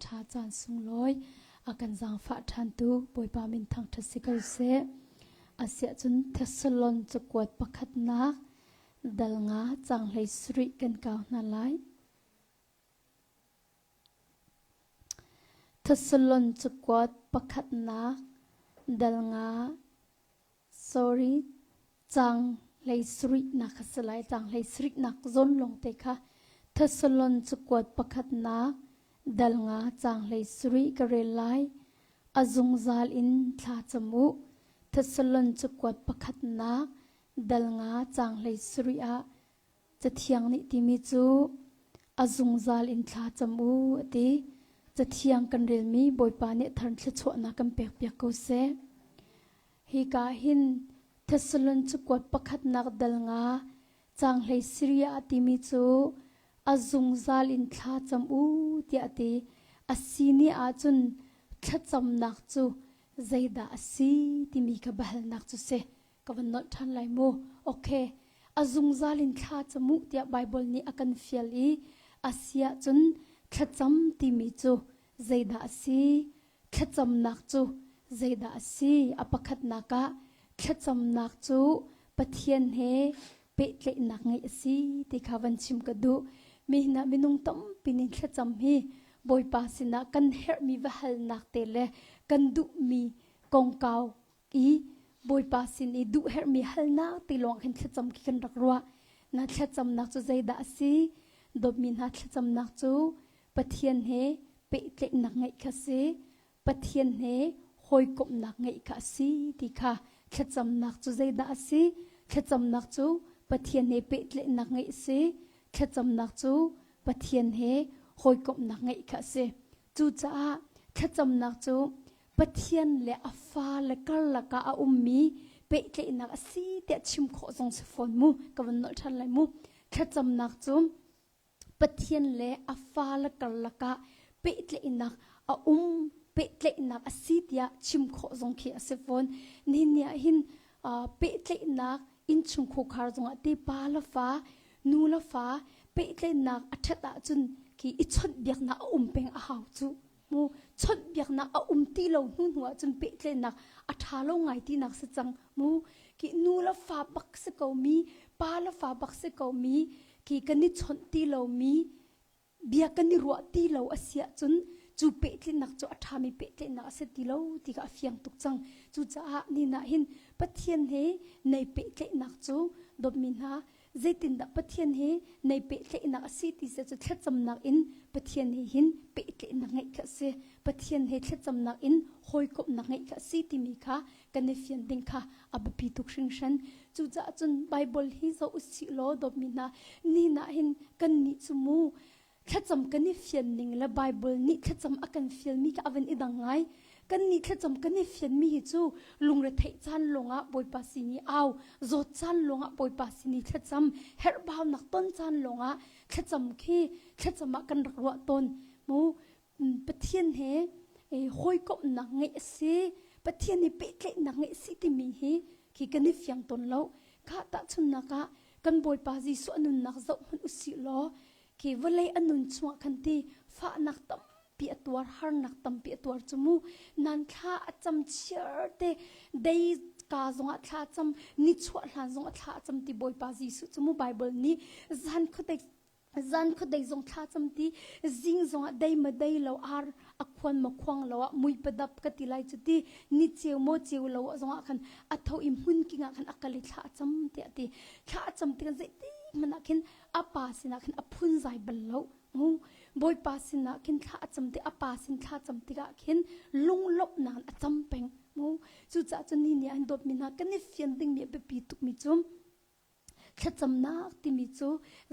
ṭha caan sunglawi a kan zaangfah ṭhantu Bawipa min thangṭhat si ko seh. Asiahcun Thessalon cakuat pakhatnak dal nga caang hlei sarih kan kau hna lai. Thessalon cakuat pakhatnak dal nga Sorry, caang hlei sarihnak kha si lai. Caang hlei sarihnak zawn lawng te kha Thessalon cakuat pakhatnak dal nga caang hlei sarih ka rel lai. A zungzal in thla cam u. Thessalon cakuat pakhatnak dal nga caang hlei sarih ah Cathiang nih timi cu a zungzal in thla cam u a ti. Cathiang kan relmi Bawipa nih thar thluachuahnak kan pekpiak ko seh. Hika hin Thessalon cakuat pakhatnak dal nga caang hlei Siria a timi cu a zungzal in thla cam u tiah a ti. A si ni ahcun thlacamnak cu zeidah a si timi kha biahalnak cu si. Ka van nolh ṭhan lai mu. Okay. A zungzal in thla cam u tiah Baibal nih a kan fial i a si ahcun thlacam timi cu zeidah a si? Thlacamnak cu zeidah a si? A pakhatnak ah thlacamnak cu Pathian he pehtlaihnak ngeih a si ti kha van chim ka duh. Mi hna minung tampi nih thlacam hi Bawipa sinah kan herhmi va halnak te le kan duhmi kongkau i Bawipa sin i duh herhmi halnak ti lawng khin thlacam khi kan rak ruah. Na thlacamnak cu zeidah a si? Dawtmi hna thlacamnak cu Pathian he pehtlaihnak ngeih kha si. Pathian he hawikomhnak ngeih kha a si ti kha thlacamnak cu zeidah a si? Thlacamnak cu Pathian he pehtlaihnak ngeih a si. Thlacamnak cu Pathian he hawikomhnak ngeih kha a si. Cucaah thlacamnak cu Pathian le a fale karlak ah a ummi pehtlaihnak a si tiah chim khawh zong si fawn mu. Ka van nolh ṭhan lai mu. Thlacamnak cu Pathian le a fale karlak ah pehtlaihnak a um pehtlaihnak a si tiah chim khawh zong khi a si fawn. Nihin ni ah hin pehtlaihnak innchung khuakhar zongah te pa le fa nu le fa pehtlaihnak a ṭhat ahcun khi i chawnhbiaknak a um peng a hau cu. Mu chawnhbiaknak a um ti lo hnu hnu ahcun pehtlaihnak a ṭha lo ngai tinak si cang mu. Khi nu le fa bak si ko mi, pa le fa bak si ko mi, khi kan i chawnh ti lo mi, bia kan i ruah ti lo a si ahcun cu pehtlaihnak cu a ṭhami pehtlaihnak a si ti lo ti kha a fiang tuk cang. Cucaah ni nah hin Pathian he nei pehtlaihnak cu dawtmi hna zeitindah Pathian he nei pehtlaihnak a si ti se cu thlacamnak in Pathian he hin pehtlaihnak ngeih kha a si. Pathian he thlacamnak in hawikomhnak ngeih kha a si timi kha kan i fian ding kha a biapi tuk hringhran. Cucaah cun Bible hi zoh usih law dawtmi hna ni nah hin kan nih cu mu thlacam kan i fian ning le Bible nih thlacam a kan fialmi kha a van i dang ngai. Kan nih thlacam kan i fianmi hi cu lungretheih caan lawngah Bawipa sin i au, zawt caan lawngah Bawipa sin i thlacam, herhbaunak ton caan lawngah thlacam khi thlacam ah kan rak ruah tawn. Mu Pathian he hawikomhnak ngeih a si, Pathian he pehtlaihnak ngeih a si timi hi khi kan i fiang tawn lo. Kha tahchunhnak ah kan Bawipa Jesuh a nunnak zoh hmanh usih law khi vawlei a nun chungah khan ti fahnak tampi a tuar harnak tampi a tuar cu mu nan thla a cam chiar te dei ka zongah thla cam ni chuah hlan zongah thla a cam ti Bawipa Jesuh cu mu Bible nih zan khuadei zan khuadei zong thla cam ti zing zongah dei ma dei lo ar a khuan ma khuang lo ah mui padap ka ti lai cu ti ni ceu maw ceu lo ah zongah khan a tho i hmun king ah khan a kal i thla a cam tiah ti thla a cam tikah zeiti hmanh ah khin a pa sinah khin a phunzai bal lo mu bawipa sinah khin thla a cam ti a pa sin thla cam tikah khin lunglawmhnak a cam peng mu cucaah cun ni ni an dawtmi hna kan i fian dingmi a biapi tukmi cu thlacamnak timi cu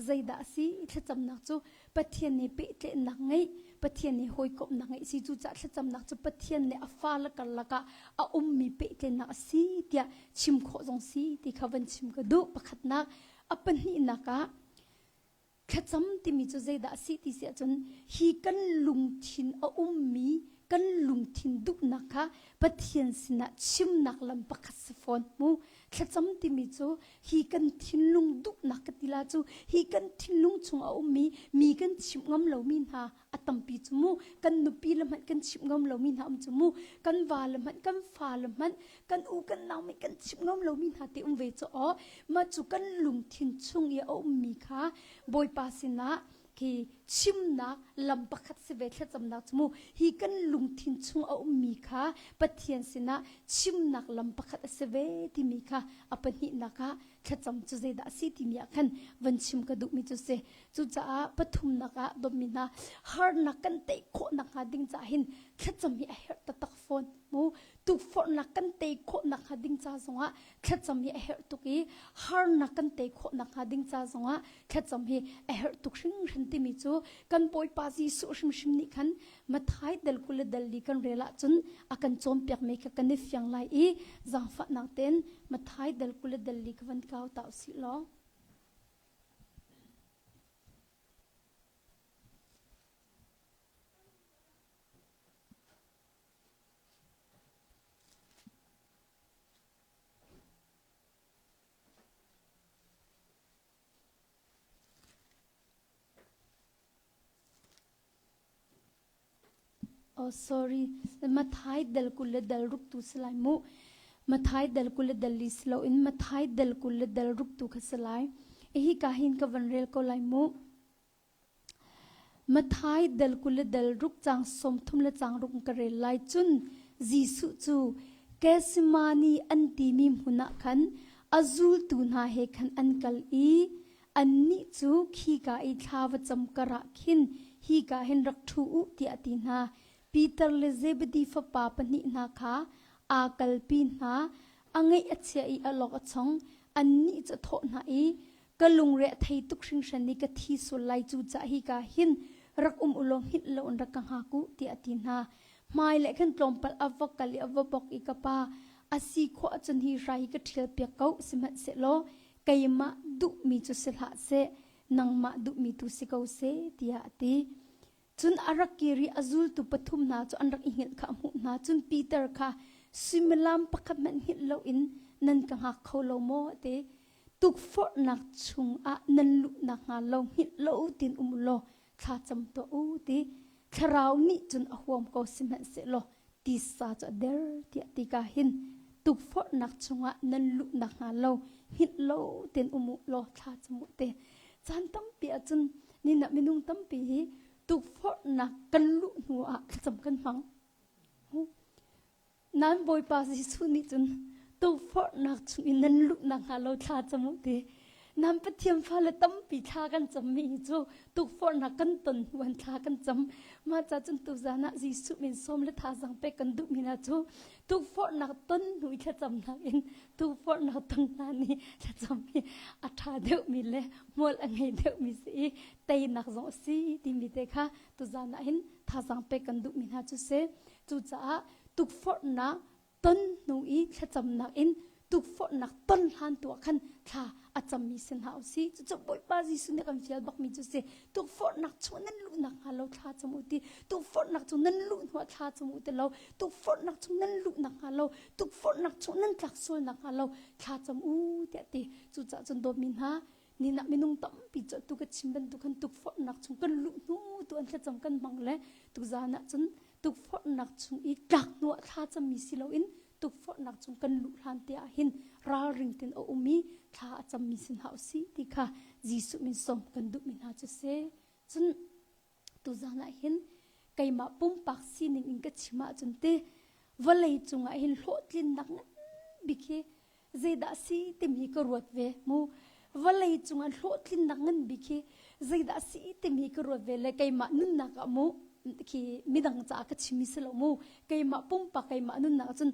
zeidah a si thlacamnak cu Pathian nih pehtlaihnak ngeih Pathian nih hawikomhnak ngeih si cucaah thlacamnak cu Pathian le a fale karlak ah a ummi pehtlaihnak a si tiah chim khawh zong si ti kha van chim ka duh pakhatnak A pahnihnak ah thlacam timi cu zeidah a si ti si ahcun hi kan lungthin a ummi kan lungthin duhnak kha Pathian sinah chimnak lam pakhat si fawn mu. Thlacam timi cu hi kan thinlung duhnak ka ti la cu hi kan thinlung chung a ummi mi kan chimh ngam lomi hna a tampi cu mu kan nupi le hmanh kan chimh ngam lomi hna um cu mu kan va le hmanh kan fa le hmanh kan u kan nau mih kan chimh ngam lomi hna te um ve cu aw mah cu kan lungthin chung i a ummi kha Bawipa sinah khi chimnak lam pakhat si ve thlacamnak cu mu hi kan lungthin chung a ummi kha Pathian sinah chimnak lam pakhat a si ve timi kha a pahnihnak ah thlacam cu zeidah a si timi ah khan van chim ka duhmi cu si cucaah pathumnak ah dawtmi hna harnak kan tei khawh nakhnga ding caah hin thlacam hi a herh taktak fawn mu tukforhnak kan tei khawh nakhnga ding ca zongah thlacam hi a herh tuk i harnak kan tei khawh nakhnga ding ca zongah thlacam hi a herh tuk hringhran timi cu kan Bawipa Jesuh hrimhrim nih khan Matthai dal 20 le dal li kan rel ahcun a kan cawnpiakmi kha kan i fiang lai i zaangfahnak tein Matthai dal 20 le dal li kha van kau ta usih law. Oh sorry, Mathai dal 20 le dal ruk tu si lai mu. Mathai dal 20 le dal li si loin Mathai dal 20 le dal ruk tu kha si lai. Hi ka hin ka van rel ko lai mu. Matthai dal 20 le dal ruk caang 30 le caang ruk ka rel lai cun Jesuh cu Gethsemane an timi hmun ah khan a zultu hna he khan an kal i annih cu khika i thla va cam karah khin hika hin rak ṭhu u tiah a ti hna. Peter le Zebedi fapa pahnih hna kha aa kalpi hna, a ngaih a chia i a lawk a chong. Annih cu a thawh hna i, Ka lungre a thei tuk hringhran i ka thi sual lai cu cah hika hin rak um u law hngilh lo in rak ka hngak u tiah a ti hna. Hmai le khan tlawmpal a va kal i a va bok i ka pa a si khawh ahcun hi hrai hi ka ṭhial piak ko sihmanhsehlaw keimah duhmi cu si hlah seh nangmah duhmi tu si ko seh tiah a ti. Cun a rak kir i a zultu pathum hna cu an rak i hngilh kha a hmuh hna. Cun Peter kha suimilam pakhat hmanh hngilh loin nan ka hngak kho lo maw? a ti. Tukforhnak chungah nan luh nakhnga lo hngilh lo tiin um u law thla cam tuah u ti. Thlarau nih cun a huam ko sihmanhsehlaw tisa cu a der tiah ti ka hin tukforhnak chungah nan luh nakhnga lo hngilh lo tein um u law thla cam u ti. Caan tampi ahcun ni ah minung tampi hi tukforhnak kan luh hnu ah thlacam kan hmang. Nan Bawipa Jesuh nih cun tukforhnak chung in nan luh nakhnga lo thla cam u ti. Nan Pathian fale tampi thla kan cammi hi cu tukforhnak kan ton hnu an thla kan cam. Mah ca cun tuzan ah Jesuh min sawm le thazaang pek kan duhmi hna cu tukforhnak ton hnu i thlacamnak in tukforhnak ton hna nih thlacam hi a ṭha deuhmi le hmual a ngei deuhmi si i teinak zong a si timi te kha tuzan ah hin thazaang pek kan duhmi hna cu si. Cucaah tukforhnak ton hnu i thlacamnak in tukforhnak ton hlan tu ah khan thla a cammi si hna usih. Cucu Bawipa Jesuh nih kan fial bakmi cu si. Tukforhnak chung nan luh nakhnga lo thla cam u ti. Tukforhnak chung nan luh hnu ah thla cam u ti lo. Tukforhnak chung nan luh nakhnga lo. Tukforhnak chung nan tlak sual nakhnga lo thla cam u tiah ti. Cucaah cun dawtmi hna, ni nak minung tampi cu tu ka chim bantuk khan tukforhnak chung kan luh hnu tu an thlacam kan hmang le tuzan ah cun tukforhnak chung i tlak hnu ah thla cammi si loin tukforhnak chung kan luh hlan te ah hin ralring tin a um i thla a cammi sin hau si ti kha Jesuh min som kan duhmi hna cu si cun tuzan ah hin keimah pumpak sining in ka chim ahcun te vawlei cungah hin hlawhtlinnak ngan bik hi zeidah si timi ka ruat ve mu vawlei cungah hlawhtlinnak ngan bik hi zeidah si timi ka ruat ve le keimah nunnak ah mu khi midang caah ka chimi si lo mu keimah pumpak keimah nunnak ah cun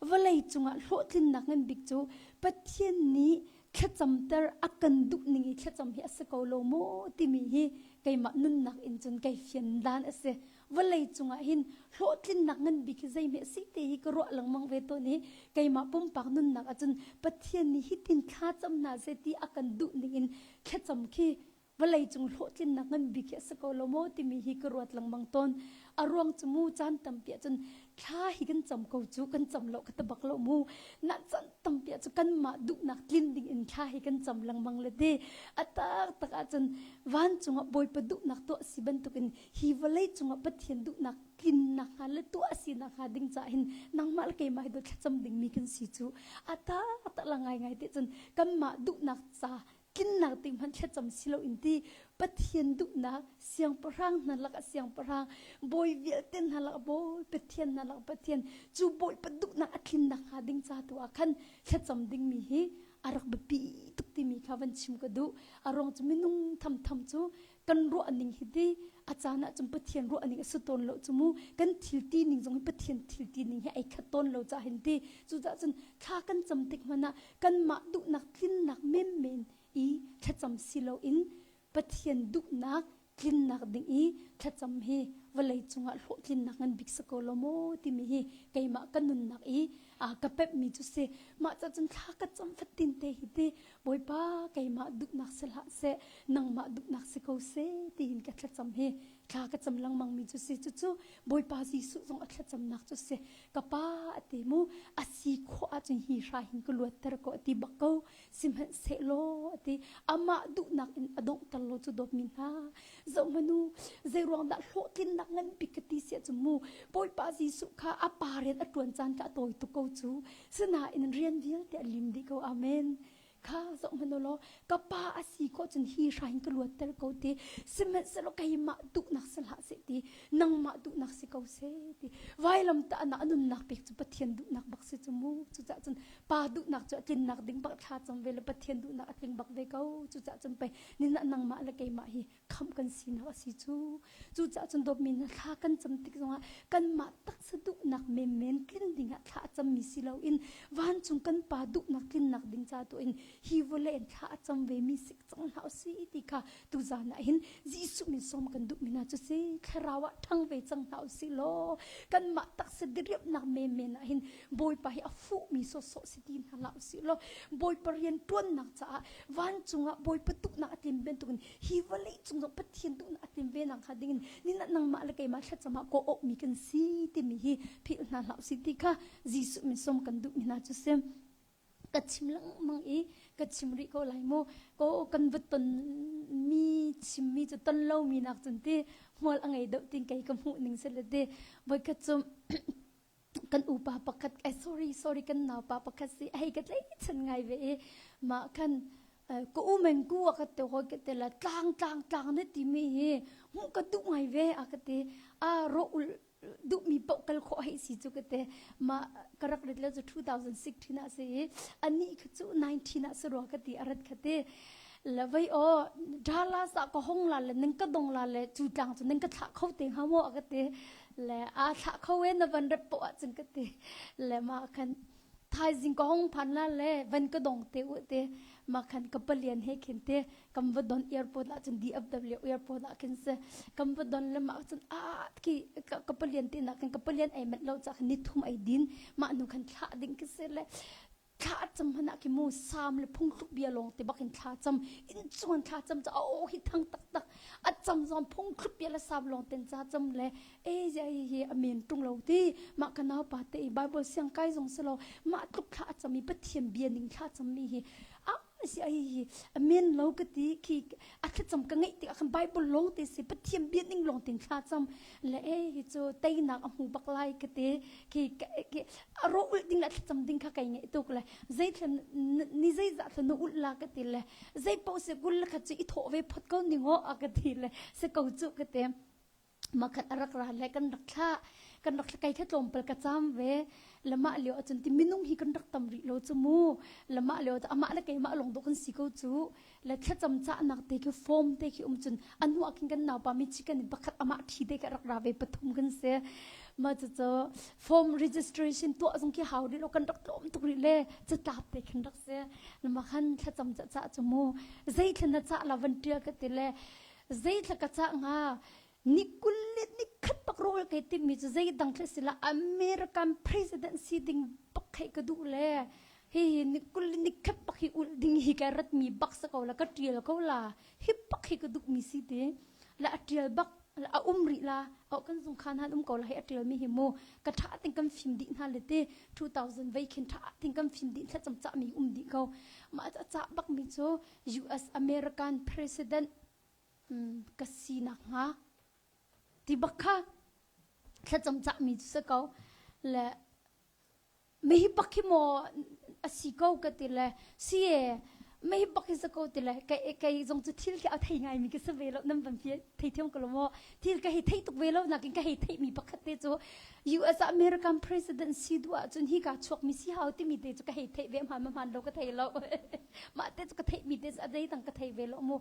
vawlei cungah hlawhtlinnak ngan bik cu Pathian nih thlacamter a kan duh ning i thlacam hi a si ko lo maw timi hi keimah nunnak in cun kei fian dan a si vawlei cungah hin hlawhtlinnak ngan bik hi zeihme a si te hi ka ruah lengmang ve tawn i keimah pumpak nunnak ahcun Pathian nih hitin thlacam hna seh ti a kan duh ning in thlacam khi vawlei cung hlawhtlinnak ngan bik hi a si ko lo maw timi hi ka ruat lengmang tawn. A ruang cu mu caan tampi ahcun thla hi kan cam ko cu kan cam lo ka ta bak lo mu. Na caan tampi ahcun kanmah duhnak tlin ding in thla hi kan cam lengmang le te. A taktak ahcun vancung ah Bawipa duhnak tuah si bantukin hi vawlei cungah Pathian duhnak tlinnak hnga le tuah si nak hnga ding ca hin nangmah le keimah hi do thlacam dingmi kan si cu. A taktak la ngaingai te cun kanmah duhnak ca tlinnak ding hmanh thlacam si lo in ti Pathian duhnak siangpahrang hna lakah siangpahrang bawi vialte hna lakah bawi Pathian hna lakah Pathian cu bawipa duhnak a tlinnak hnga ding ca tu ah khan thlacam dingmi hi a rak biapi tuk timi kha van chim ka duh. A ruang cu minung thamtham cu kan ruah ning hi ti a caan ah cun Pathian ruah ning a si tawn lo cu mu. Kan thil ti ning zong hi Pathian thil ti ning hi ai khat tawn lo ca hin ti. Cucaah cun thla kan cam tik hmanh ah kanmah duhnak tlinnak menmen i thlacam si loin Pathian duhnak tlinnak ding i thlacam hi vawlei cungah hlawhtlinnak ngan bik si ko lo maw timi hi keimah ka nunnak i ka pemhmi cu si. Mah ca cun thla ka cam fatin te hi ti Bawipa keimah duhnak si hlah seh nangmah duhnak si ko seh tiin ka thlacam hi thla ka cam lengmang mi cu si. Cucu Bawipa Jesuh zong a thlacamnak cu si. Ka pa a ti mu a si khawh ahcun hi hra hin ka luatter ko a ti bak ko. Sihmanhsehlaw a ti amah duhnak in a donghter lo cu dawtmi hna zohhmanh u zei ruang dah hlawhtlinnak ngan bik ka ti siah cu mu Bawipa Jesuh kha a pa rian a ṭuan caan kha a tawi tuk ko cu. Sinain rian vialte a lim dih ko. Amen. Kha zohhmanh u law ka pa a si khawh cun hi hra hin ka luatter ko ti. Sihmanhsehlaw keimah duhnak si hlah seh ti nangmah duhnak si ko seh ti. Vailam tah na nunnak pek cu Pathian duhnak bak si cu mu. Cucaah cun pa duhnak cu a tlinnak ding bak thla cam ve le Pathian duhnak a tling bak ve ko. Cucaah cun pei nina nangmah le keimah hi khamh kan sinak a si cu. Cucaah cun dawtmi hna thla kan cam tik zongah kanmah taksa duhnak menmen tlin dingah thla a cammi si loin vancung kan pa duhnak tlinnak ding ca tu in hi vawlei in thla a cam ve mi si cang hna usih ti kha tuzan ah hin Jesuh min sawm kan duhmi hna cu si. Thlarau ah ṭhang ve cang hna usih law kanmah taksa diriamhnak menmen ah hin Bawipa hi a fuhmi sawhsawh si ti hna hlah usih law Bawipa rian ṭuannak caah vancung ah Bawipa duhnak a tlin bantukin hi vawlei cung zong Pathian duhnak a tlin ve nak hnga dingin nina nangmah le keimah thlacam ah kawh awhmi kan si timi hi philh hna hlah usih ti kha Jesuh min sawm kan duhmi hna cu si. Ka chim lengmang i ka chim rih ko lai mu. Ko kan va ton mi chimmi cu ton lomi nak cun ti hmual a ngei deuh tin kei ka hmuh ning si le ti. Voikhat cu kan upa pakhat eh sorry sorry kan naupa pakhat si hei ka tleichan ngai ve i mah khan ka u meng ku a ka te hoi ka te la tlang tlang tlang ne timi hi hmuh ka duh ngai ve a ka ti a ro ul duhmi paoh kal khawh hei si cu ka te. Mah ka rak rit le cu 2016 ah si i anih kha cu 19 ah si rua ka ti a rat kha ti. Le vei aw Dallas ah ka hong la le ning ka dong la le cu tlang cu ning ka thlah kho te hnga maw a ka ti. Le a thlah kho e na van rat poah cun ka ti. Le mah khan thaizing ka hong phan la le van ka dong te u te. Mah khan ka palian he khin te kam va don airport ah cun DFW airport ah khin se kam va don le mah cun a khi ka palian te nak khin ka palian ai mat lo cha khan ni thum ai din. Mah nu khan thlah ding khi se le thla cam hana khi mu sam le phungthluk bia lawng te bak in thla cam in chuan thla cam cha o hi thang tak tak a cam zong phungthluk bia le sam lawng ten cha cam le e zia hi hi amen tung lo ti. Mah ka nau pa te i bible siang kai zong se lo mah tluk thla a cam i pathian bia ning thla cam mi hi a si ai hi amen lo ka ti khi a thlacam ka ngeih tikah khan bible lawng te si pathian bia ning lawng tin thla cam le e hi cu teinak a hmu bak lai ka ti khi a ro ulh ding le thlacam ding kha kai ngeih tuk le zei thlan ni zei za thlan na ulh la ka ti le zei paoh se kul le khat cu i thawh ve phot ko ning ho a ka ti le se ko cu ka ti. Makhat a rak ra le kan rak thla kan rak thla kai kha tlawmpal ka cam ve. Lamah lio ahcun ti minung hi kan rak tam rih lo cu mu. Lamah lio amah le keimah lawng dawh kan si ko cu. Le thlacam cahnak te khi form te khi um cun a hnu ah khin kan naupa mi chicken in pakhat amah ṭhi te ka rak ra ve pathum kan si. Ma cu cu form registration tuah zong khi hau rih lo kan rak tlawm tuk rih le catlap te khin rak si. Lama khan thlacam cah cah cu mu. Zei thla na cah la van ṭial ka ti le zei thla ka cah hnga ni kul le ni khat bak rawl kai timmi cu zei dang thla sila American president si ding bak khei ka duh le hi hi ni kul le ni khat bak hi ulh ding hi kai rat mi bak sa ko la ka tial ko la hi bak hi ka duh mi si ti la a tial bak. A um rih la. Oh kan zung khan han um ko la hei a tial mi hi mu. Ka tha ting kan fim dih hna le te 2000 vei khin tha ting kan fim dih thlacam cah mi um dih ko. Mah a cah bak mi cu US American President ka si nak hnga ti bak kha thlacam cah mi cu si ko. Le mi hi bak hi maw a si ko ka ti le si e mi hi bak hi si ko ti le kei kei zong cu thil khi a thei ngai mi ka si ve lo nan van fi thei thiam ko lo maw thil ka hei thei tuk ve lo nakin ka hei theih mi pakhat te cu US American president si duh ahcun hi ka chuak mi si hau timi te cu ka hei theih ve hman hman lo ka thei lo mah te cu ka theih mi te cu a zei dang ka thei ve lo mu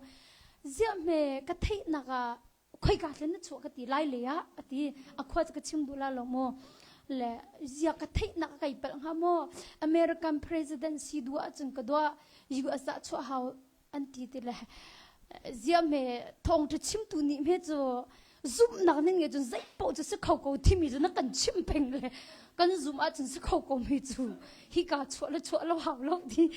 ziah me ka theih nak ah khoika thlen na chuah ka ti lai le ah a ti a khua cu ka chim duh la lo maw le zia ka theih nak kai palh hnga maw American president si duh ahcun ka dua US ah chuah hau an ti ti le zia me thong ṭha chimtu nih me cu zumhnak ning nge cun zei poh cu si kho ko thimi cu na kan chim peng le kan zum ahcun si kho ko mi cu hika chuah le chuah lo hau lo ti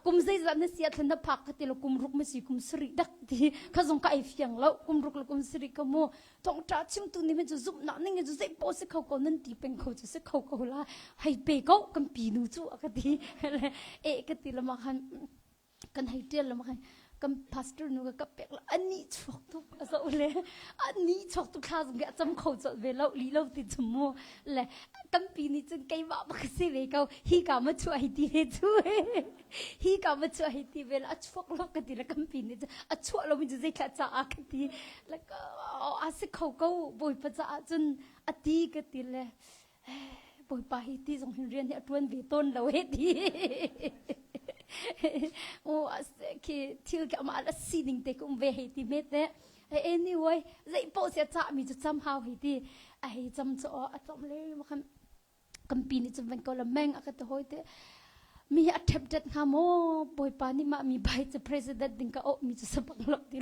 kum zeizat na si ah na phak ka ti lo kum ruk ma si kum sarih dak ti kha zong ka ai fiang lo kum ruk le kum sarih ka mu thongṭa chimtu nih cu zumhnak ning cu zei poh si kho ko nan ti peng kho cu si kho ko la hei pe ko kan pi nu cu a ka ti e ka ti lama khan kan hei ṭial lama khan kan pastor nu ka pek la ani chuak tuk a zo le ani chuak tuk thla zong a cam kho colh ve lo li lo ti chu mu le tampi nih cun keimah bak si ve ko hi ka ma chuah hi ti ve chu hi ka ma chuah hi ti ve la a chuak lo ka ti le kampi nih cun a chuah lo mi cu zeithla caah ka ti le a si kho ko bawipa caah cun a ti ka ti le Bawipa hi ti zong hin rian hi a ṭuan ve tawn lo he ti. O khi thil khi amah a sining te ka um ve hei ti hmet te. Anyway, zei poh sia cah mi cu cam hau hei ti. A hei cam cu a cam le ma khan kampi nih cun van ko la meng a ka ti hoi te. Mi hi a ṭhep dat hnga maw Bawipa nih mah mi bai cu president ding ka oh mi cu sabak lo ti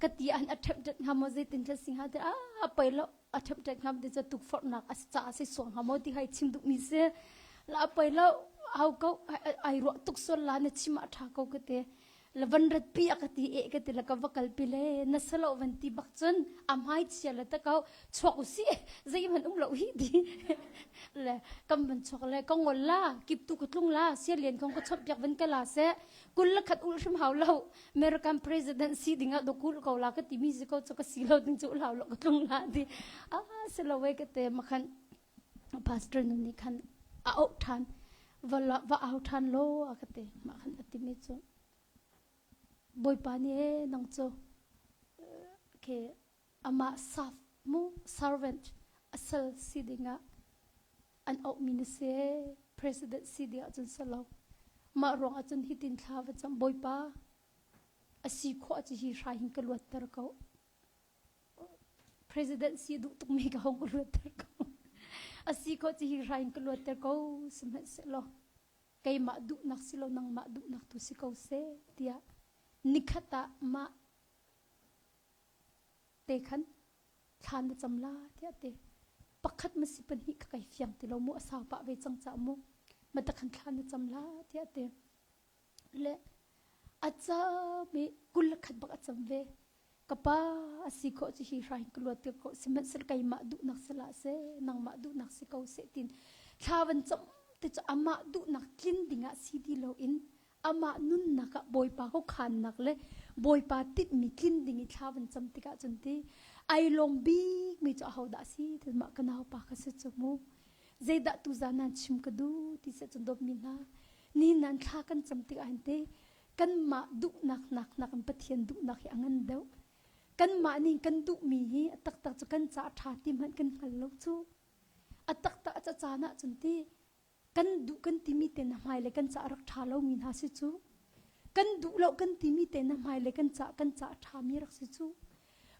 ka ti an a ṭhep dat hnga maw zeitin thil si hnga ti a pei lo a ṭhepṭek hnga ti cu tukforhnak a caah si suang hnga maw ti hai chim duhmi si la poi lo au ko ai ruah tuk sual la na chim ah ṭha ko ka ti la van rat pi a ka ti e ka ti la ka va kal pi le na salo van ti bak cun a hmai chia le ta ko chuak u si zeihmanh um lo hi ti le kam van chuak le ka ngol la kip tu ka tlung la sia lian kong ka chomh piak van ka la se kul la khat ul hrim hau lo American president si ding ah dokul ko la ka ti mi si ko chu ka si lo ding chu hlau lo ka tlung la ti a si lo we ka te makhan pastor nu nih khan a auh than va va au than lo a ka te ma khan ati mi chu Bawipa nih e nang cu ke amah saf mu servant asal si ding ah an auhmi na si president si ding ahcun si lo mah ruang ahcun hitin thla va cam bawipa a si khawh cu hi hrai hin ka luatter ko president si duh tukmi ka hong ka luatter ko a si khawh cu hi hrai hin ka luatter ko sihmanhsehlaw keimah duhnak si lo nangmah duhnak tu si ko seh tiah nikhat ah mah te khan thla na cam la tiah ti pakhat ma si pahnih ka kai fiang ti lo mu a sau pah ve cang ca mu ma ta khan thla na cam la tiah ti le a cam i kul le khat bak a cam ve ka pa a si khawh cu hi hrai ka luat tir ko sihmanhsehlaw keimah duhnak si la seh nangmah duhnak si ko seh tin thla van cam te cu amah duhnak tlin dingah si ti loin amah nunnak ah Bawipa khuakhannak le Bawipa tinhmi tlin ding i thla van cam tikah cun ti ai lawm bikmi cu ahodah a si ti mah ka naupa kha si cu mu zeidah tuzan nan chim ka duh ti seh cun dawtmi hna ni nan thla kan cam tikah hin ti kanmah duhnak nak nak in Pathian duhnak hi a ngan deuh kanmah nih kan duhmi hi a taktak cu kan ca ṭha ti hmanh kan hngal lo cu a taktak a caan ah cun ti Kan duh kan timi te na hmai le kan ca rak ṭha lomi hna si cu. Kan duh lo kan timi te na hmai le kan ca kan ca ṭhami rak si cu.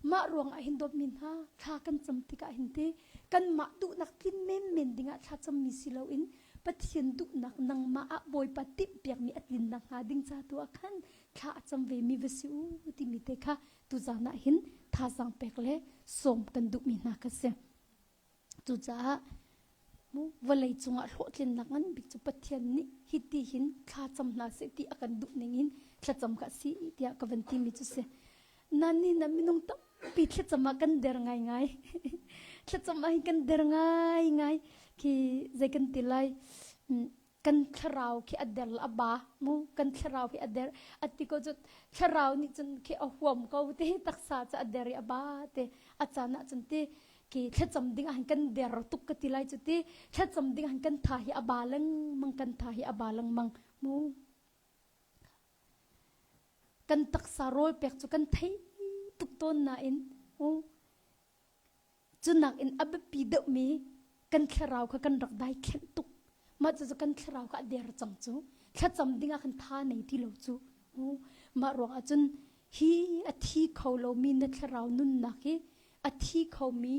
Mah ruangah hin dawtmi hna thla kan cam tikah hin te kanmah duhnak tlin menmen dingah thla cammi si loin Pathian duhnak nangmah ah Bawipa timhpiakmi a tlin nakhnga ding ca tu ah khan thla a cam vemi va si u timi te kha tuzaan ah hin thazaang pek le sawm kan duhmi hna kha si. Cucaah vawlei cungah hlawhtlinnak ngan bik cu Pathian nih hiti hin thlacam hna seh ti a kan duh ning in thlacam kha a si tiah ka van timi cu si. Nan nih na minung tampi Tampi thlacam ah kan der ngaingai. Thlacam ah hin kan der ngaingai. Khi zei kan ti lai? Kan thlarau khi a der a ba mu kan thlarau hi a der a ti ko cu thlarau nih cun khi a huam ko te taksa cu a der i a ba te a caan ah cun ti khi thlacam ding ah hin kan der tuk ka ti lai cu ti thlacam ding ah hin kan tha hi a ba lengmang kan tha hi a ba lengmang mu Kan taksa rawl pek cu kan thei tuk tawn nain cu nakin a biapi deuhmi kan thlarau kha kan rak daithlenh tuk. Mah cucu kan thlarau kha a der cang cu. Thlacam dingah khan tha nei ti lo cu. Mah ruangah cun hi a thi kho lomi na thlarau nunnak hi a thi khomi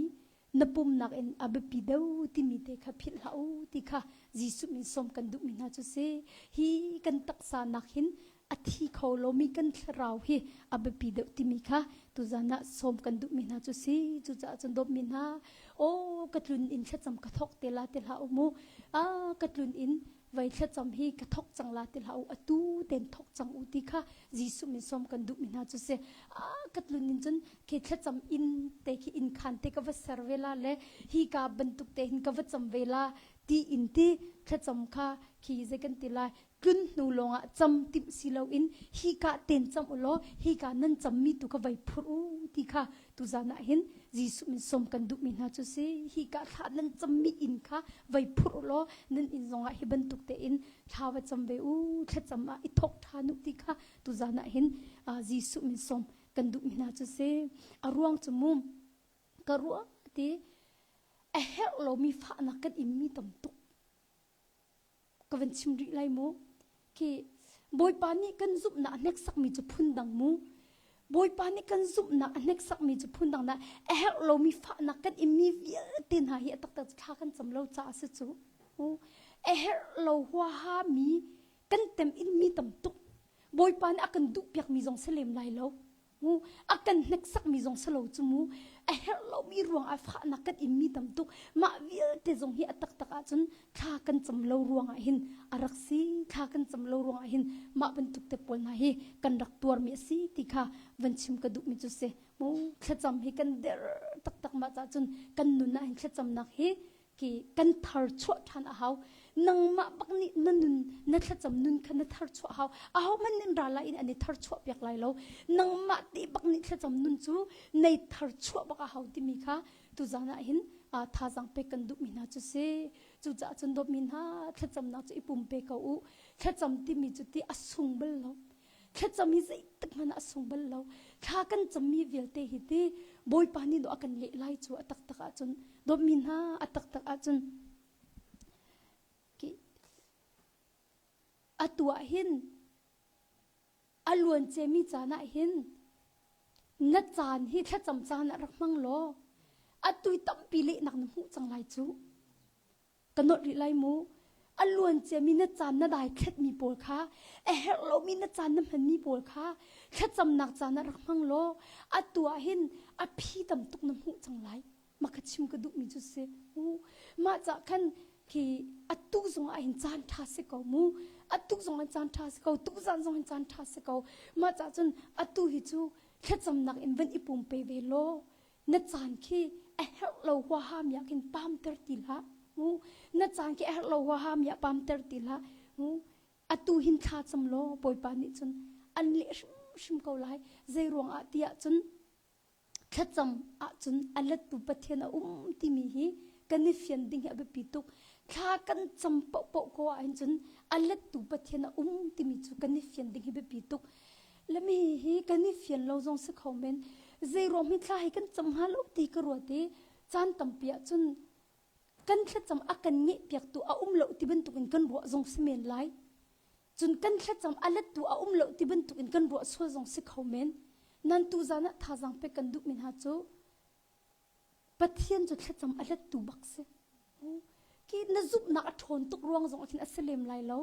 na pumnak in a biapi deuh timi te kha philh hlah u ti kha Jesuh min sawm kan duhmi hna cu si. Hi kan taksa nak hin a thi kho lomi kan thlarau hi a biapi deuh timi kha tuzan ah sawm kan duhmi hna cu si. Cucaah cun dawtmi hna, aw ka tlun in thlacam ka thawk te la ti hlah u mu. A ka tlun in vai thlacam hi ka thok cang la ti hlah u atu ten thok cang u ti kha Jesuh min sawm kan duhmi hna cu si a ka tlun in cun khi thlacam inn te khi inn khan te ka va ser ve la le hi ka bantuk te hin ka va cam ve la ti in ti thlacam kha khi zei kan ti lai tlun hnu lawngah cam timh si loin hi ka ten cam u law hi ka nan cammi tu kha vai phur u ti kha tuzan ah hin Jesuh min sawm kan duhmi hna cu si hi ka thla nan cammi inn kha vai phur u law nan inn zongah hi bantuk tein thla va cam ve u thlacam ah i thawk ṭhan u ti kha tuzan ah hin Jesuh min sawm kan duhmi hna cu si a ruang cu mu ka ruah ti a herh lomi fahnak kan inmi tam tuk ka van chim rih lai mu khi Bawipa nih kan zumhnak a hneksakmi cu phundang mu Bawipa nih kan zumhnak a hneksakmi cu phundang na a herh lomi fahnak kan inmi vialte hna hi a taktak thla kan cam lo caah si cu a herh lo huaha mi kan tem inmi tam tuk Bawipa nih a kan duhpiakmi zong si lem lai lo mu a kan hneksakmi zong si lo cu mu a herh lomi ruang ah fahnak kan inmi tam tuk mah vialte zong hi a taktak ahcun thla kan cam lo ruang ah hin a rak si thla kan cam lo ruang ah hin mah bantuk te pawl hna hi kan rak tuarmi a si ti kha van chim ka duhmi cu si mu thlacam hi kan der taktak mah cah cun kan nun ah hin thlacamnak hi ki kan thar chuah ṭhan a hau nangmah bak nih na nun na thlacam nun kha na thar chuah hau aho hmanh nih ral in an i thar chuah piak lai lo nangmah te bak nih thlacam nun cu nei thar chuah bak a hau timi kha tuzan ah hin thazaang pek kan duhmi hna cu si cucaah cun dawtmi hna thlacamnak cu i pumpe ko u thlacam timi cu ti a sung bal lo Thlacam hi zeitik hmanh ah a sung bal lo. Thla kan cammi vialte hi ti Bawipa nih dawh a kan leh lai cu a taktak ahcun dawtmi hna a taktak ahcun atu ah hin a luan ciami caan ah hin na caan hi thlacam caan ah rak hmang law atu tampi lehnak na hmuh cang lai cu. Ka nolh rih lai mu. A luan ciami na caan na dai thletmi pawl kha, a herh lomi na caan na hmanmi pawl kha thlacamnak caan ah rak hmang law atu ah hin a phi tam tuk na hmuh cang lai. Mah kha chim ka duhmi cu si. Mah cah khan khi atu zong ah hin caan ṭha si ko mu. Atu zong ah caan ṭha si ko, tuzan zong hin caan ṭha si ko. Mah cah cun atu hi cu thlacamnak in van i pumpe ve law na caan khi a herh lo huaha mi ah khin pamter ti hlah mu na caan khi a herh lo huaha mi ah pamter ti hlah mu atu hin thla cam law bawipa nih cun an leh hrimhrim ko lai zei ruang ah ti ahcun thlacam ahcun a lettu pathian a um timi hi kan i fian ding hi a biapi tuk thla kan cam paohpaoh ko ahhin cun a lettu pathian a um timi cu kan i fian ding hi biapi tuk Le mi hi kan i fian lo zong si kho men. Zeiruang hi thla hi kan cam hnga lo ti ka ruat i caan tampi ah cun kan thlacam a kan ngeih piaktu a um lo ti bantukin kan ruah zong si men lai. Cun kan thlacam a lettu a um lo ti bantukin kan ruah sual zong si kho men. Nan tu zan ah thazaang pek kan duhmi hna cu Pathian cu thlacam a lettu bak si. Ki na zumhnak a ṭhawn tuk ruang zong ah khin a si lem lai lo.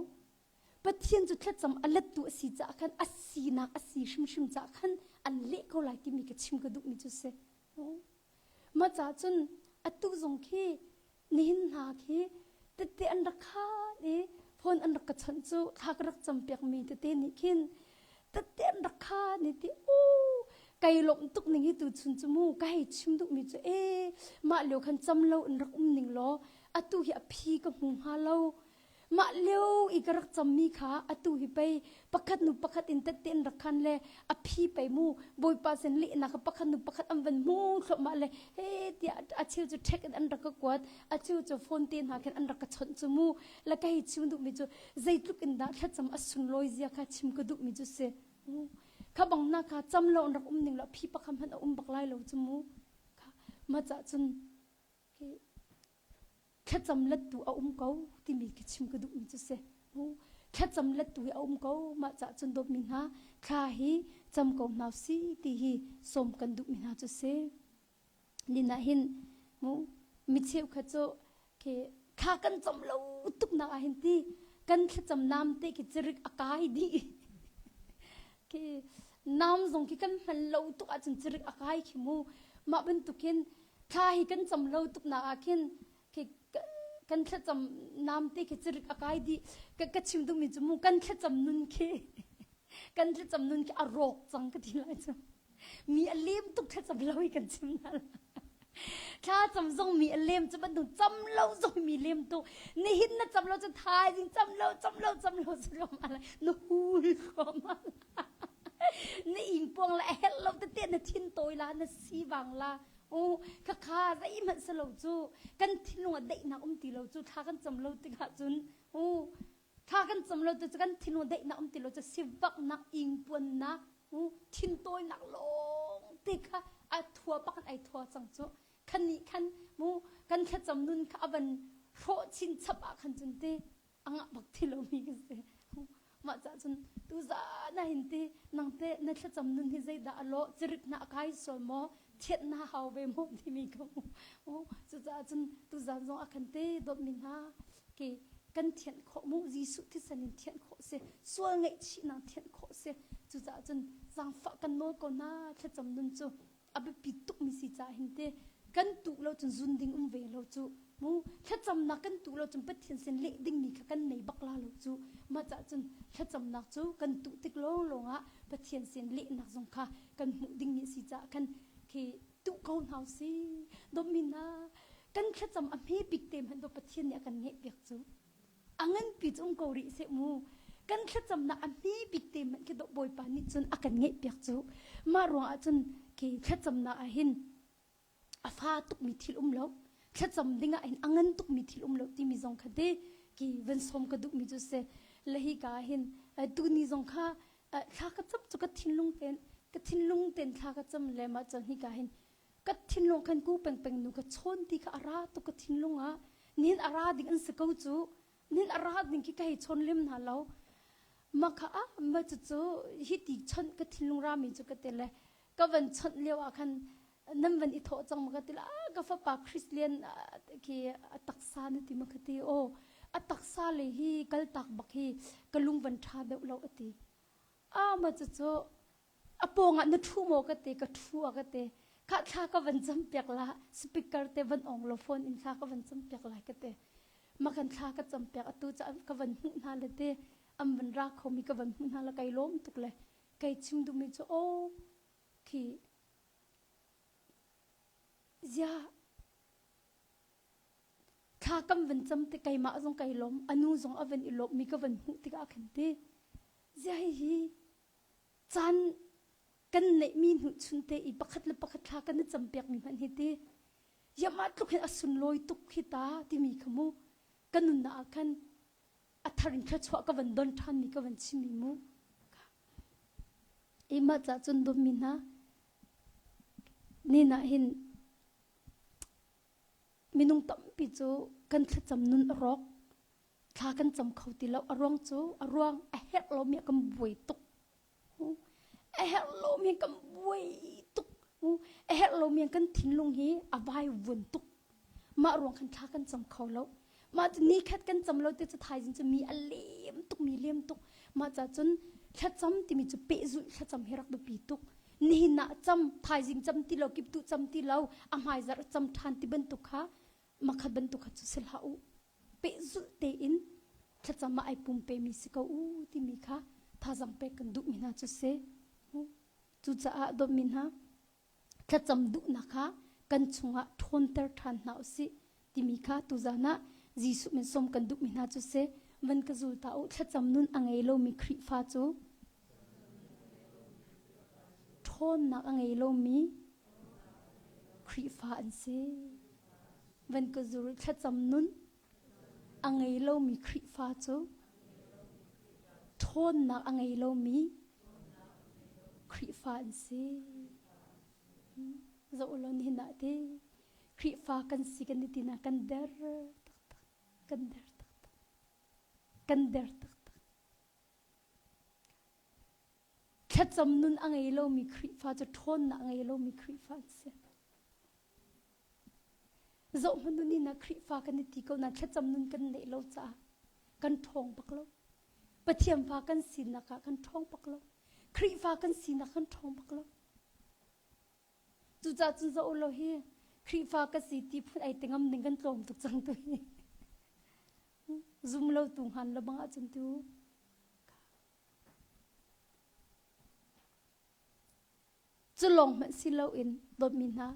Pathian cu thlacam a lettu a si caah khan a sinak a si hrimhrim caah khan an leh ko lai timi ka chim ka duhmi cu si. Mah caah cun atu zong khi nihin hna khi tete an rak khan i phone an rak ka chawnh cu thla ka rak campiakmi tete nih khin tete an rak khan i ti u. Kai lawmh tuk ning hi tu chun cu mu ka hei chim duhmi cu e mah lio khan cam lo in rak um ning law atu hi a phi ka hmu hnga lo. Mah lio i ka rak cammi kha atu hi pei pakhat nu pakhat in tette in rak khan le a phi pei mu Bawipa sin lehnak kha pakhat nu pakhat an van hmu thluahmah le he tiah a cheu cu ṭhek in an rak ka kuat a cheu cu phone te hna khin an rak ka chawnh cu mu le ka hei chim duhmi cu zeitluk in dah thlacam a sunlawi zia kha chim ka duhmi cu si. Kha bang na kha cam lo an rak um ning lo phi pakhat hmanh a um bak lai lo cu mu. Kha ma cah cun thlacam lettu a um ko timi khi chim ka duhmi cu si. Thlacam lettu hi a um ko mah cah cun dawtmi hna thla hi cam ko hna si ti hi sawm kan duhmi hna cu si. Nina hin mu mi cheukhat cu khi thla kan cam lo tuk nak ah hin ti kan thlacam nam te khi cirik a kai dih khi nam zong khi kan hman lo tuk ahcun cirik a kai khi mu mah bantukin thla hi kan cam lo tuk nak ah khin khi kan thlacam nam te khi cirik a kai dih ka ka chim duhmi cu mu kan thlacam nun khi kan thlacam nun khi a rawk cang ka ti lai cu mi a lem tuk thlacam lo i kan chim hna thla cam zong mi a lem cu bantuk cam lo zong mi lem tuk nihin na cam lo cu thaizing cam lo cam lo cam lo cu rom ala na hul rom na ing puang la a helh lo tete na thin tawi la na si wang la u kha kha zeihmanh si lo cu kan thinlung a daihnak um ti lo cu thla kan cam lo tikah cun u Thla kan cam lo tu cu kan thinlung daihnak um ti lo cu sivaknak ingpuannak thintawinak lawng te kha a thua bak in ai thua cang cu khan nih khan mu kan thlacam nun kha a van hrawh chin chap ah khan cun te a ngah bak ti lomi ka si mah cah cun tu zan ah hin ti nang te na thlacam nun hi zeidah a lawh cirik na a kai sual maw thiat na hau ve maw timi ka mu cucaah cun tuzan zong a kan te dawtmi hna ke kan thianh khawh mu Jesuh thisen in thianh khawh si sual ngaihchihnak thianh khawh si cucaah cun zaangfah kan nawl ko hna thlacam nun cu a biapi tukmi si caah hin te kan tuh lo cun zun ding um ve lo cu mu thlacamnak kan tuh lo cun Pathian sin leh dingmi kha kan nei bak la lo cu mah cah cun thlacamnak cu kan tuh tik lawnglawng ah Pathian sin lehnak zong kha kan hmuh dingmi si caah khan khi tuh ko hna si dawtmi hna kan thlacam a hme bik te hmanh Pathian nih a kan ngeih piak cu a nganpi cu um ko rih seh mu kan thlacamnak a hme bik te hmanh khi Bawipa nih cun a kan ngeih piak cu mah ruang ah cun khi thlacamnak ah hin a fa tukmi thil um lo thlacam ding ah hin a ngan tukmi thil um lo timi zong kha te ki van sawm ka duhmi cu si le hi ka hin tuni zong kha thla ka cam cu ka thinlung ten ka thinlung ten thla ka cam le mah cun hi ka hin ka thinlung khan ku pengpeng nu ka chawn ti kha a ra tuk ka thinlung ah nihin a ra ding an si ko cu nihin a ra ding khi ka hei chawn lem hna lo ma kha ah ma cu cu hi ti chawnh ka thinlung ra mi cu ka ti le ka van chawnh lio ah khan nan van i thawh cang ma ka ti le ah ka fapa Christian khi a taksa na ti ma ka ti o a taksa le hi kaltak bak hi ka lung van tha deuh lo ati ah ma cu cu a pawng ah na ṭhu maw ka ti ka ṭhu a ka ti kha thla ka van cam piak la speaker te van ong lo phone in thla ka van cam piak lai ka ti ma kan thla ka cam piak atu ca ka van hmuh hna le te am van ra kho mi ka van hmuh hna le kai lawm tuk le kai chim duhmi cu aw khi zia thla kam van cam te keimah zong kai lawm anu zong a van i lawm mi ka van hmuh tikah khan ti zia hi hi Caan kan neihmi hnuchun te i pakhat le pakhat thla kan i campiakmi hmanh hi ti yamah tluk hin a sunlawi tuk hi ta timi kha mu ka nunnak ah khan a thar in thluachuah ka van don ṭhanmi ka van chimmi mu i mah cah cun dawtmi hna nina hin minung tampi cu kan thlacam nun a rawk thla kan cam kho ti lo a ruang cu a ruang a herh lomi ah kan buai tuk a herh lomi kan buai tuk a herh lomi kan thinlung hi a vai vun tuk mah ruang khan thla kan cam kho lo mah cu ni khat kan cam lo te cu thaizing cu mi a lem tuk mi lem tuk mah ca cun thlacam timi cu pehzulh thlacam hi rak biapi tuk nihin ah cam thaizing cam ti lo kiptu cam ti lo a hmaizarh cam ṭhan ti bantuk kha makhat bantuk kha cu si hlah u pehzulh tein thlacam ah ai pumpe mi si ko u timi kha thazang pek kan duhmi hna cu si. Cucaah dawtmi hna, thlacam duhnak kha kan chungah ṭhawnter ṭhan hna u sih timi kha tuzan ah Jesuh min sawm kan duhmi hna cu si. Van ka zul ta u, thlacam nun a ngei lomi Khrihfa cu ṭhawnnak a ngei lomi Khrihfa an si. Van ka zul thlacam nun a ngei lomi Khrihfa cu ṭhawnnak a ngei lomi Khrihfa an si. Zoh u law nihin ah ti Khrihfa kan si kan i ti na kan der taktak kan der taktak kan der taktak. Thlacam nun a ngei lomi Khrihfa cu ṭhawnnak a ngei lomi Khrihfa an si. Zoh hmanh u ni na Khrihfa kan i ti ko nain thlacam nun kan neih lo caah kan ṭhawng bak lo. Pathian fa kan sinak ah kan ṭhawng bak lo. Khrihfa kan sinak kan ṭhawng bak lo. Cucaah cun zoh u law hi Khrihfa ka si ti phun ai te ngam ding kan tlawm tuk cang tu hi. Zum lo tu hngan lo bang ahcun tu Cu lawng hmanh si loin dawtmi hna,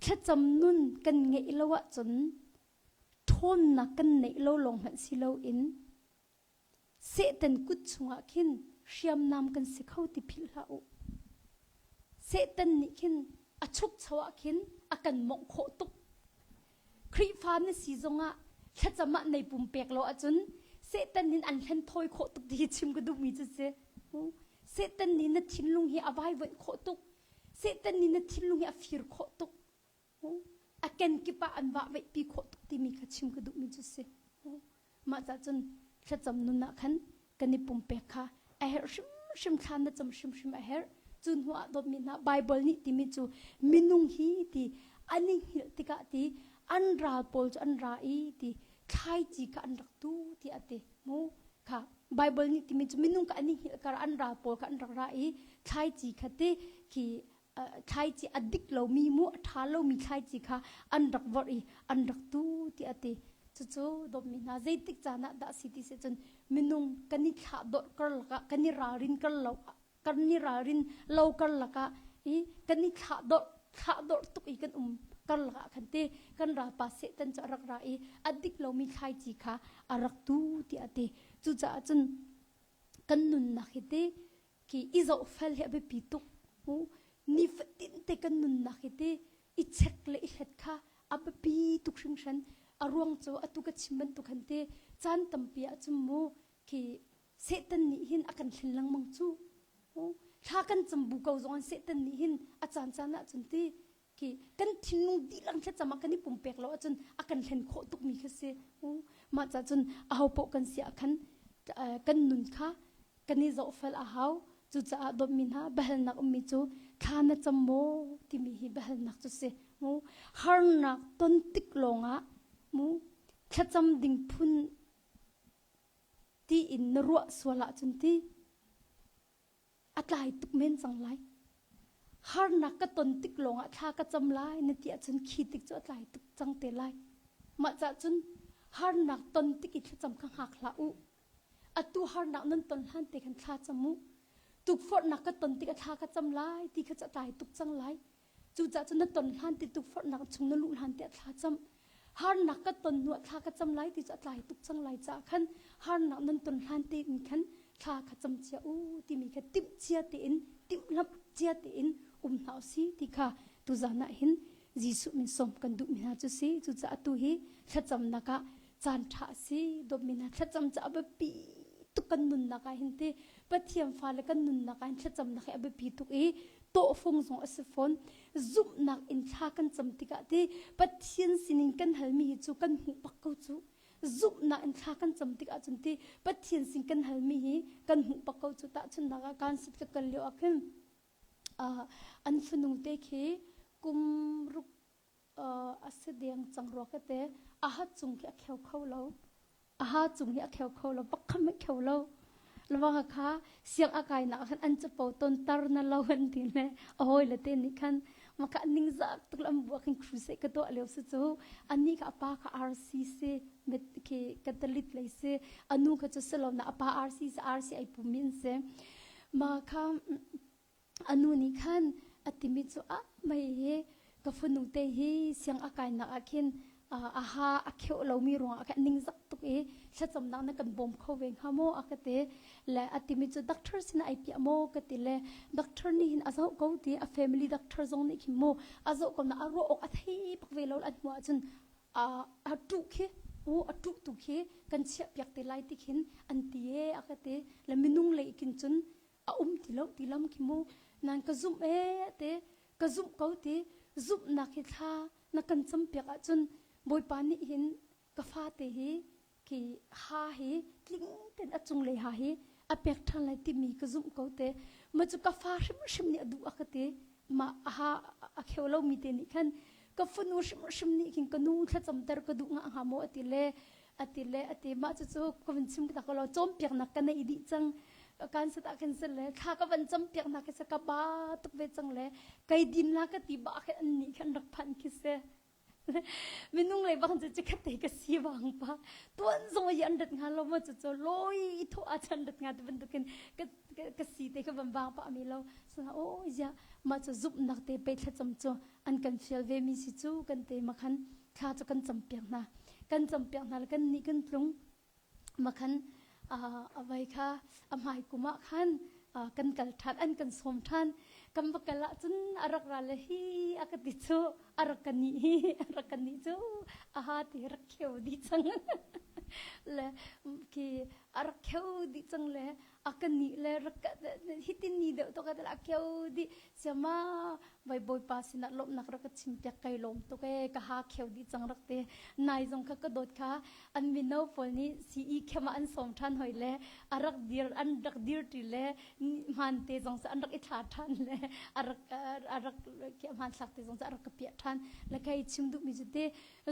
thlacam nun kan ngeih lo ahcun ṭhawnnak kan neih lo lawng hmanh si loin Satan kut chungah khin hriamnam kan si kho ti philh hlah u. Satan nih khin a chukcho ah khin a kan mawngh khawh tuk. Khrihfa na si zongah thlacam ah nei pumpek lo ahcun Satan nih an hlen thawi khawh tuk ti hi chim ka duhmi cu si. Satan nih na thinlung hi a vaivuanh khawh tuk. Satan nih na thinlung hi a fir khawh tuk. A kenkip ah an vah veihpi khawh tuk timi kha chim ka duhmi cu si. Mah cah cun thlacam nun ah khan kan i pumpek kha a herh hrimhrim thla na cam hrimhrim a herh. Cu hnu ah dawtmi hna Bible nih timi cu minung hi ti an i hngilh tikah ti an ral pawl cu an ra i ti thlaici kha an rak tu tiah a ti. Mu kha Bible nih timi cu minung kha an i hngilh kar an ral pawl kha an rak ra i thlaici kha ti khi thlaici a dik lomi mu a ṭha lomi thlaici kha an rak vorh i an rak tu tiah a ti. Cucu dawtmi hna zeitik caan ah dah si ti si cun minung kan i thlah dawrh karlak ah kan i ralrin kar lo kan i ralrin lo karlak ah i kan i thlah dawrh thlah dawrh tuk i kan um karlak ah khan te kan ralpa Satan cu a rak ra i a dik lomi thlaici kha a rak tu tiah a ti. Cucaah cun kan nunnak hi te khi i zohfel hi a biapi tuk. Nifatin te kan nunnak hi te i check le i hlet kha a biapi tuk hringhran. A ruang cu atu ka chim bantuk han te caan tampi ah cun mu khi Satan nih hin a kan hlen lengmang cu. Thla kan cam bu ko zong Satan nih hin a caan caan ah cun ti khi kan thinlung dihlak thlacam ah kan i pumpek lo ahcun a kan hlen khawh tukmi kha si. Mah ca cun aho paoh kan si ah khan kan nun kha kan i zohfel a hau. Cucaah dawtmi hna biahalnak ummi cu thla na cam maw timi hi biahalnak cu si. Mu harnak ton tik lawngah mu thlacam ding phun tiin na ruah sual ahcun ti a tlai tuk men cang lai. Harnak ka ton tik lawngah thla ka cam lai na ti ahcun khi tik cu a tlai tuk cang te lai. Mah cah cun harnak ton tik i thlacam kha hngak hlah u. Atu harnak nan ton hlan te khan thla cam u. Tukforhnak ka ton tik a thla ka cam lai ti kha cu a tlai tuk cang lai. Cucaah cun na ton hlan ti tukforhnak chung na luh hlan tiah thla cam. Harnak ka ton hnu ah thla ka cam lai ti cu a tlai tuk cang lai caah khan harnak nan ton hlan tein khan thla kha cam cia u timi kha timh cia tein timhlamh cia tein um hna u si ti kha tuzan ah hin Jesuh min sawm kan duhmi hna cu si. Cucaah atu hi thlacamnak ah caan ṭha a si. Dawtmi hna thlacam cu a biapi tuk kan nunnak ah hin ti Pathian fale kan nunnak ah hin thlacamnak hi a biapi tuk i tawhfung zong a si fawn. Zumhnak in thla kan cam tikah ti Pathian sinin kan halmi hi cu kan hmuh bak ko cu. Zumhnak in thla kan cam tikah cun ti Pathian sin kan halmi hi kan hmuh bak ko cu. Tahchunhnak ah kan sit ka kal lio ah khin an fanu te khi kum ruk a si deng cang rua ka te a ha cung khi a kheu kho lo a ha cung hi a kheu kho lo bakham a kheu lo lawang kha siang a kai nak khan an capo ton tar na lo an ti le a hawi le te nih khan maka ning zak tuk lam bua khin crusade ka tuah lio si cu ani kha apa kha RC si met khi Catholic lei si anu kha cu selo na apa RC si RC ai pum min si ma kha. A nu nih khan a timi cu ah mei hi ka fanu te hi siang a kainak ah khin a ha a kheuh lomi ruangah khan ningzak tuk i thlacamnak na kan bawm kho ve hnga maw a ka ti le a timi cu doctor sinah ai piah maw ka ti le doctor nih hin a zoh ko ti a family doctor zong nih khin mu a zoh ko na a ruah awk a thei bak ve lo an hmuh ahcun a ṭuh khi u a ṭuh tu khi kan chiah piak te lai ti khin an ti e a ka ti le minung lei kin cun a um ti lo ti lam khi mu nan ka zumh e te ka zumh ko ti zumhnak hi thla na kan campiak ahcun Bawipa nih hin ka fate hi khi ha hi tling ten a cunglei ha hi a pek ṭhan lai timi ka zumh ko te ma cu ka fa hrimhrim nih a duh a ka ti ma a ha a kheu lomi te nih khan ka fanu hrimhrim nih khin ka nu thlacamter ka duh nga hnga maw a ti le a ti le a ti mah cucu ka van chim tak lo cawnpiaknak ka nei dih cang kan sat ah khin sel le thla ka van campiaknak khi se ka ba tuk ve cang le kai din la ka ti ba khin an nih khan rak phan khi se minung lei bang cu chikhat te ka si bang pa tuan zong i an rat nga lo ma cu cu loi tho a chan rat nga te bantukin ka ka si te ka van bang pa mi lo sana o ya ma cu zup nak te pe thlacam cu an kan fial ve mi si cu kan te ma khan thla cu kan campiak hna kan campiak hna le kan nih kan tlung makhan a vai kha a hmai kum ah khan kan kal ṭhan an kan sawm ṭhan kan va kal ahcun a rak ra le hi a ka ti cu a rak ka nih hi a rak ka nih cu aha ti rak kheu dih cang le khi a rak kheu dih cang le a ka nih le rak hitin ni deuh to ka a kheu dih siama vai bawipa sinah lawmhnak rak ka chim piak kai lawm tuk ee ka ha kheu dih cang rak te nai zong kha ka dawt kha an mino pawl nih CE khem ah an sawm ṭhan hoi le a rak dir an rak dir ṭi le hmaan te zong an rak i thla ṭhan le a rak a rak hmanthlak te zong a rak ka piah ṭhan le kai chim duhmi cu te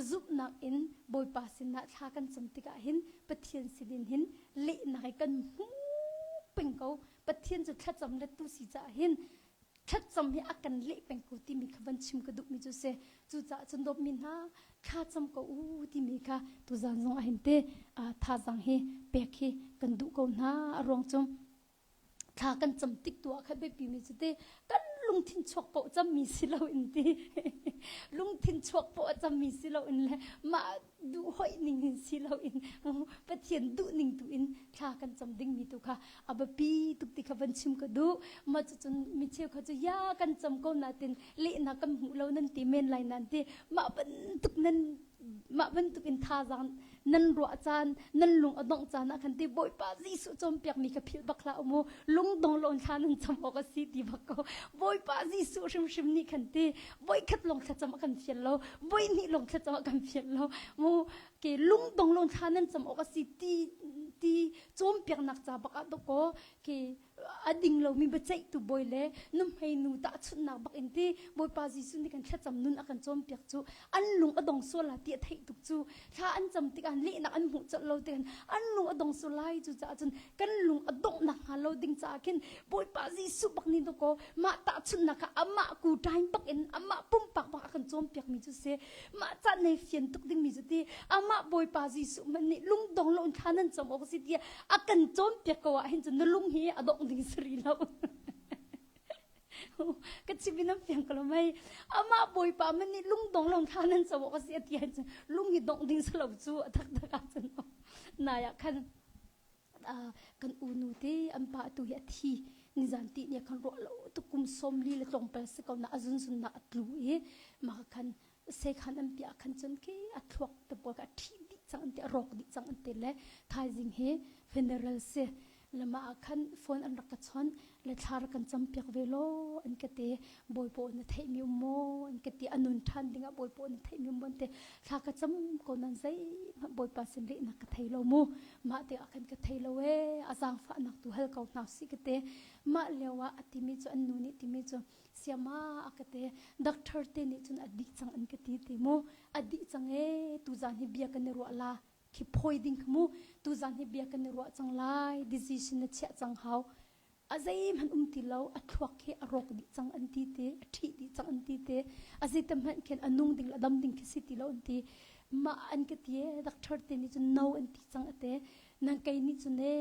zumhnak in bawipa sinah thla kan cam tikah hin Pathian sinin hin lehnak i kan hmu peng ko Pathian cu thlacam le tu si caah hin thlacam hi a kan leh peng ko timi kha van chim ka duhmi cu si cucaah cun dawtmi hna thlacam ko u timi kha tuzan zong ah hin te thazaang hi pek hi kan duh ko hna a ruang cu thla kan cam tik tu ah kha biapi mi cu te kan lungthin chuak poh cammi si lo in ti lungthin chuak poh a cammi si lo in le mah duh hoih ning in si lo in Pathian duh ning tu in thla kan cam ding mi tu kha a biapi tuk ti kha van chim ka duh ma cu cun mi cheu kha cu ya kan cam ko na tin lehnak kan hmuh lo nan ti men lai nan ti mah bantuk nan mah bantuk in thazaang nan ruah caan nan lung a dongh caan ah khan ti Bawipa Jesuh cawnpiak mi kha philh bak hlah mu lungdong lawn thla nan cam awk a si ti bak ko Bawipa Jesuh hrimhrim nih khan ti voikhat lawng thlacam a kan fial lo voihnih lawng thlacam a kan fial lo mu ke lungdong lawng thla nan cam awk a si ti ti cawnpiaknak ca bak ah dawkaw ke a ding lomi biaceihtu bawi le nuhmei nu tahchunhnak bak in ti Bawipa Jesuh nih kan thlacam nun a kan cawnpiak cu an lung a dong sual la ti a theih tuk cu thla an cam tikah lehnak an hmuh colh lo tikah an lung a dong sual lai cu caah cun kan lung a donghnak hnga lo ding caah khin Bawipa Jesuh bak nih dawkaw mah tahchunhnak kha amah ku ṭain bak in amah pumpak bak a kan cawnpiak mi cu si mah caan nei fian tuk ding mi cu ti amah Bawipa Jesuh hmanh nih lungdong lo in thla nan cam awk si tiah a kan cawnpiak ko ah hin cun na lung hi a dongh ding si rih lo ka chim in an fiang ko lo mei amah Bawipa man nih lungdong lo thla nan cam awk a si a ti ahcun lung hi dongh ding si lo cu a taktak ahcun nai ah khan kan unu te an pa tu hi a thi nizan ti ne khan ruah lo tuk kum 40 le tlawmpal si ko na a zunzun na a tlu i mah khan sekhan an piah khan cun khi a thluak te pawl kha a thi dih cang an ti a rawk dih cang an ti le thaizing hi funeral si le mah ah khan phone an rak ka chawnh le thla rak kan campiak ve law an ka ti bawipa na theihmi um maw an ka ti a nun ṭhan dingah bawipa na theihmi um maw an ti thla ka cam ko nan zeihmanh bawipa sin lehnak ka thei lo mu mah te ah khan ka thei lo ee a zaangfahnak tu hal ko hna si ka ti mah lio ah a timi cu an nu nih timi cu siama a ka ti doctor te nih cun a dih cang an ka ti ti mu a dih cang ee tuzan hi bia kan i ruah la khi phawi ding kha mu tuzan hi bia kan i ruah cang lai decision na chiah cang hau a zeihmanh um ti lo a thluak khi a rawk dih cang an ti te a ṭhih dih cang an ti te a zeitem hmanh khin a nung ding le a dam ding khi si ti lo an ti. Mah an ka ti e doctor te nih cun no an ti cang ate nang kei nih cun e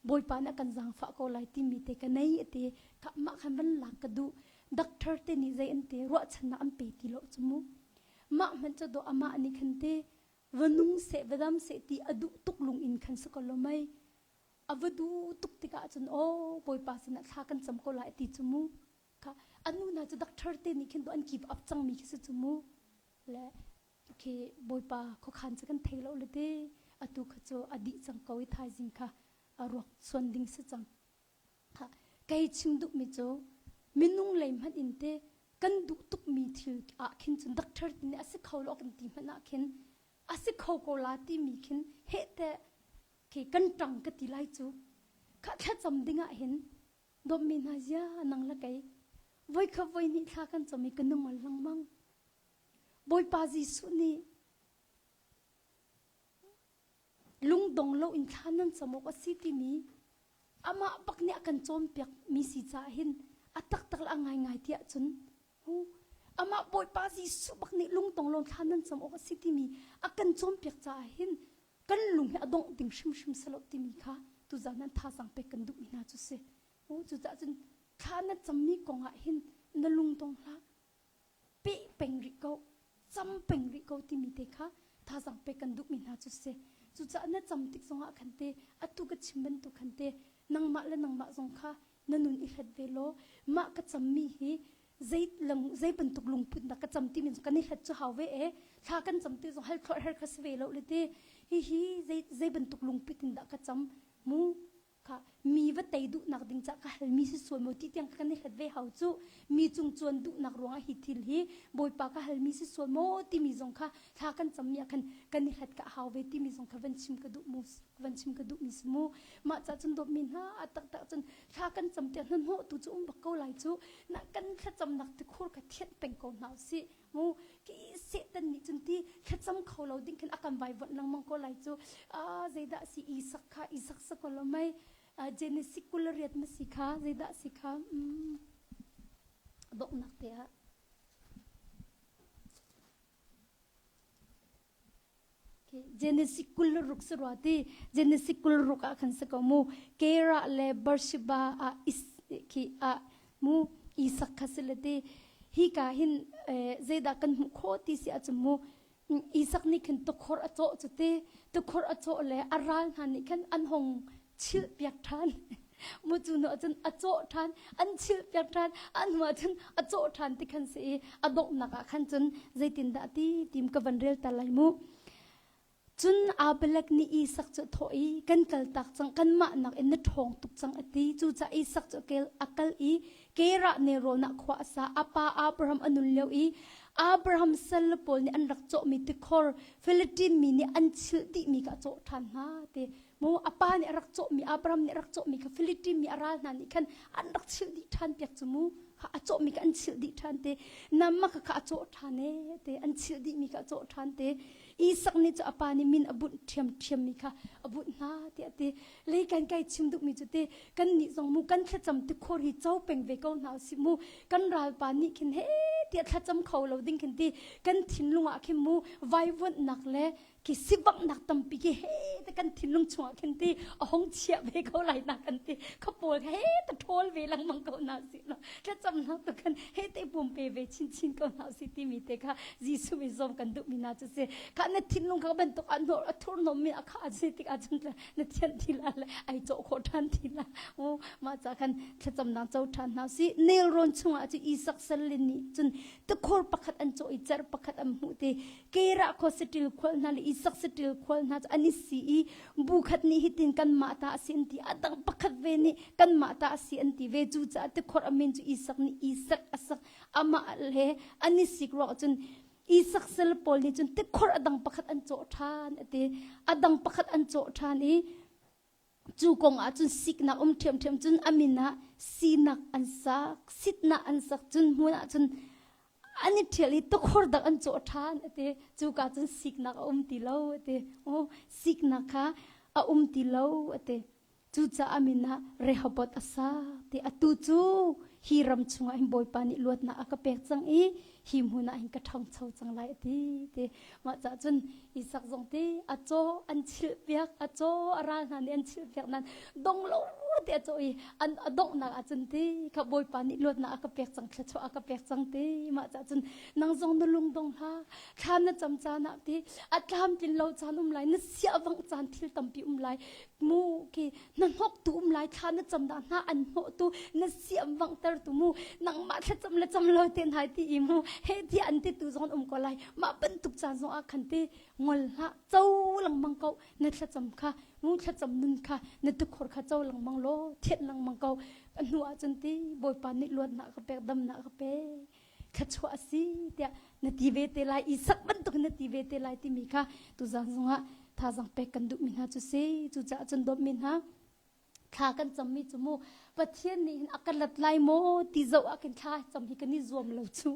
bawipa nih a kan zaangfah ko lai timi te ka nei ate ka mah khan van lak ka duh doctor te nih zei an te ruahchannak an pe ti lo cu mu mah hmanh cu dawh amah nih khan te va nung seh va dam seh ti a duh tuk lung in khan si ko lo mei a va duh tuk tikah cun aw bawipa sinah thla kan cam ko lai ti cu mu kha anu hna cu doctor te nih khin an give up cangmi khi si cu mu le khi bawipa khuakhan cu kan thei lo le te atu kha cu a dih cang ko i thaizing kha a ruak suan ding si cang kha kei chim duhmi cu minung lei hmanh in te kan duh tukmi thil ah khin cun doctor ti nih a si kho lo kan ti hmanh ah khin a si kho ko la timi khin heh te khi kan ṭang ka ti lai cu kha thlacam ding ah hin dawtmi hna zia nang le kei voi kha voi hnih thla kan cam i ka nungol lengmang Bawipa Jesuh nih lungdong lo in thla nan cam awk a si timi amah bak nih a kan cawnpiak mi si caah hin a taktak le a ngaingai tiah cun amah Bawipa Jesuh bak nih lungdong lo thla nan cam awk a si timi a kan cawnpiak caah hin kan lung hi a dongh ding hrimhrim salo timi kha tuzan nan thazaang pek kan duhmi hna cu si. Cucaah cun thla na cammi kong ah hin na lungdong hlah. Peh peng rih ko, cam peng rih ko timi te kha thazaang pek kan duhmi hna cu si. Cucaah na cam tik zongah khan te atu ka chim bantuk khan te nangmah le nangmah zong kha na nun i hlet ve law mah ka cammi hi zei lang zei bantuk lungput dah ka cam timi kan i hlet cu hau ve e thla kan cam ti zong hal thlor her kha si ve lo le ti hi hi zei zei bantuk lungput in dah ka cam mu kha mi va tei duhnak ding cah ka halmi si sual maw ti tiang kan i hlet ve hau cu mi cung cuan duhnak ruangah hi thil hi bawipa ka halmi si sual maw timi zong kha thla kan cammi ah khan kan i hlet ka hau ve timi zong kha van chim ka duh mu van chim ka duhmi si mu mah ca cun dawtmi hna taktak cun thla kan cam tiah hnahnawh tu cu um bak ko lai cu na kan thlacamnak tikhur kha thianh peng ko hna usih mu ki satan nih cun ti thlacam kho lo ding khin a kan vaivuanh lengmang ko lai cu a zeidah si Isak kha Isak sa ko lo mei Genesis 28 ma si kha zeidah si kha donghnak te ah Genesis 26 si rua ti Genesis 26 ah khan si ko mu Kera le Beersheba ah is khi ah mu Isak kha si le ti hi ka hin zeidah kan hmuh khawh ti si ahcun mu Isak nih khin tukhor a cawh cu ti tukhor a cawh le a ral hna nih khan an hong chilh piak ṭhan mu cu nu ahcun a cawh ṭhan an chilh piak ṭhan an hnu ahcun a cawh ṭhan ti khan si i a donghnak ah khan cun zeitindah ti tim ka van rel ta lai mu cun Abimelek nih Isak cu a thawh i kan kaltak cang kanmah nak in na ṭhawng tuk cang a ti cucaah Isak cu a kal i Kerah nelrawn ah khua a sa a pa Abraham a nun lio i Abraham sal pawl nih an rak cawhmi tikhor Philistine mi nih an chilh dihmi kha a cawh ṭhan hna ti Mu a pa nih a rak cawhmi Abraham nih a rak cawhmi kha Philistine mi a ral hna nih khan an rak chilh dih ṭhan piak cu mu kha a cawhmi kha an chilh dih ṭhan te nama kha kha a cawh ṭhan e te an chilh dihmi kha a cawh ṭhan te Isak nih cu a pa nih min a bunh ṭhiamṭhiammi kha a bunh hna tiah ti lei kan kai chim duhmi cu te kan nih zong mu kan thlacam tikhor hi co peng ve ko hna usih mu kan ralpa nih khin he tiah thlacam kho lo ding khin ti kan thinlung ah khin mu vaivuanhnak le khi sivanghnak tampi khi he te kan thinlung chungah khin ti a hong chiah ve ko lai na kan ti kha pawl kha he te ṭhawl ve lengmang ko na si no thlacamnak tu khan he te pum pe ve chinchin ko na si timi te kha Jesuh mi zong kan duhmi na cu si kha na thinlung kha bantuk a nor a thurnom mi a kha si tik ah cun na thian thi la le ai cawh khawh ṭhan thi la u mah ca khan thlacamnak co ṭhan hna si nelrawn chungah cu Isak sallin nih cun tikhor pakhat an cawh i cerh pakhat an hmuh te Kerah khua saṭil khual hna le Isak saṭil khual hna cu an i si i bu khat nih hitin kanmah ta a si an ti a dang pakhat ve nih kanmah ta a si an ti ve cucaah tikhor a min cu Isak nih Isak a sak amah le an i sik ruangah cun Isak sal pawl nih cun tikhor a dang pakhat an cawh ṭhan a ti a dang pakhat an cawh ṭhan i Cu kong ah cun siknak um ṭhiamṭhiam cun a min ah sinak an sak, sitnak an sak cun hmun ah cun an i ṭhial i tukhur dak an cawh ṭhan a ti. Cuka cun siknak a um ti lo a ti. Oh, siknak kha a um ti lo a ti. Cucaah a min ah Rehoboth a sak ti. Atu cu Hi ram chungah hin Bawipa nih luatnak a ka pek cang i hi hmun ah hin ka ṭhangcho cang lai a ti ti. Mah cah cun Isak zong ti a caw an chilh piak, a caw a ral hna nih an chilh piak nain dong lo te a caw i an a donghnak ah cun ti kha Bawipa nih luatnak a ka pek cang, thluachuah a ka pek cang ti. Mah cah cun nang zong na lung dong hlah, thla na cam caan ah ti a tlamtlin lo caan um lai, na siavangh caan thil tampi um lai. Mu khi na hnoktu um lai thla na cam dah hna an hnawhtu na siam vanghter tu mu nangmah thlacam le cam lo te nai ti i mu he ti an ti tu zong um ko lai mah bantuk caan zong ah khan ti ngol hlah co lengmang ko na thlacam kha mu thlacam nun kha na tukhor kha co lengmang law thian lengmang ko hnu ah cun ti bawipa nih luatnak ka pek damnak ka pek thluachuah a si tiah na ti ve te lai Isak bantuk na ti ve te lai timi kha tuzan zongah thazang pek kan duhmi hna cu si. Cucaah cun dawtmi hna thla kan cammi cu mu Pathian nih hin a kan lat lai maw ti zoh ah khin thla cam hi kan i zuam lo cu.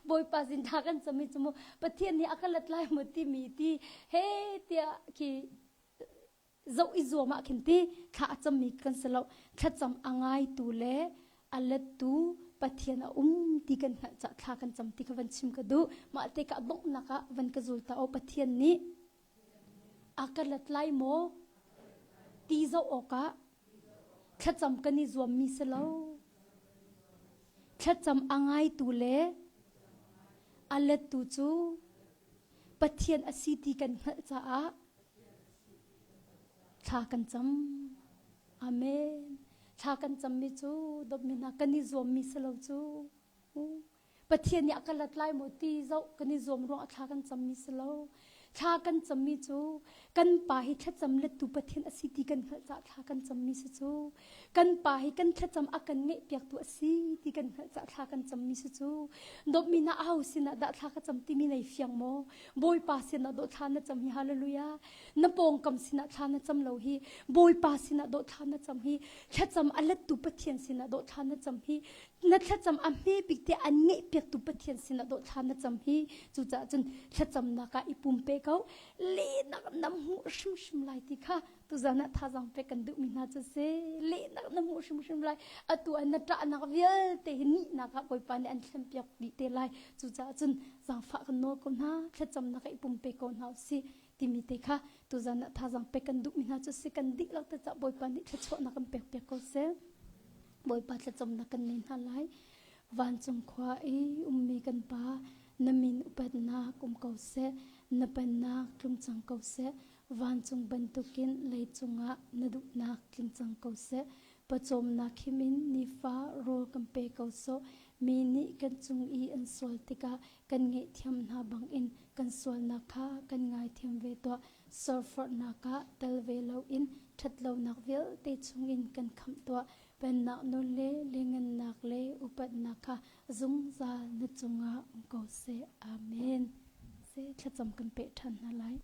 Bawipa sin thla kan cammi cu mu Pathian nih a kan lat lai maw timi ti he tiah khi zoh i zuam ah khin ti thla a cammi kan si lo. Thlacam a ngaitu le a lettu Pathian a um ti kan hngalh cah thla kan cam ti kha van chim ka duh. Mah te ka donghnak ah van ka zul ta o Pathian nih a ka let lai maw ti zoh awkah thlacam kan i zuammi si lo. Thlacam a ngaitu le a lettu cu Pathian a si ti kan hngalh caah thla kan cam. Amen. Thla kan cammi cu dawtmi hna kan i zuammi si lo cu. Pathian nih a ka lat lai maw ti zoh kan i zuam ruangah thla kan cammi si lo. Thla kan cammi cu kan pa hi thlacam lettu Pathian a si ti kan hngalh caah thla kan cammi si cu. Kan pa hi kan thlacam a kan ngeihpiaktu a si ti kan hngalh caah thla kan cammi si cu. Dawtmi hna aho sinah dah thla ka cam timi nei fiang maw? Bawipa sinah dawh thla na cam hi hallelujah. Na pawngkam sinah thla na cam lo hi Bawipa sinah dawh thla na cam hi thlacam a lettu Pathian sinah dawh thla na cam hi na thlacam a hme bik te an ngeihpiaktu Pathian sinah dawh thla na cam hi cucaah cun thlacamnak ah i pumpe ko lehnak na hmuh hrimhrim lai ti kha tuzan ah thazaang pek kan duhmi hna cu si lehnak na hmuh hrimhrim lai atu ah na ṭahnak vialte hi nihnak ah Bawipa nih an thlenpiak dih te lai cucaah cun zaangfah kan nawl ko hna thlacamnak ah i pumpe ko hna usih timi te kha tuzan ah thazaang pek kan duhmi hna cu si kan dihlak te cah Bawipa nih thluachuahnak kan pek piak ko seh. Bawipa thlacamnak kan nei hna lai. Vancung khua i ummi kan Pa, na min upatnak um ko seh, na pennak tlung cang ko seh, vancung bantukin leicung ah na duhnak tling cang ko seh. Pawcawmnak him in nifa rawl kan pe ko sawh. Mi nih kan cung i an sual tikah kan ngaihthiam hna bangin kan sualnak kha kan ngaithiam ve tuah. Serforhnak ah tel ve loin ṭhatlonak vialte chungin kan khamh tuah. Pennak nawl le lianhngannak le upatnak kha zungzal na cungah um ko seh. Amen. Seh thlacam kan peh ṭhan hna lai.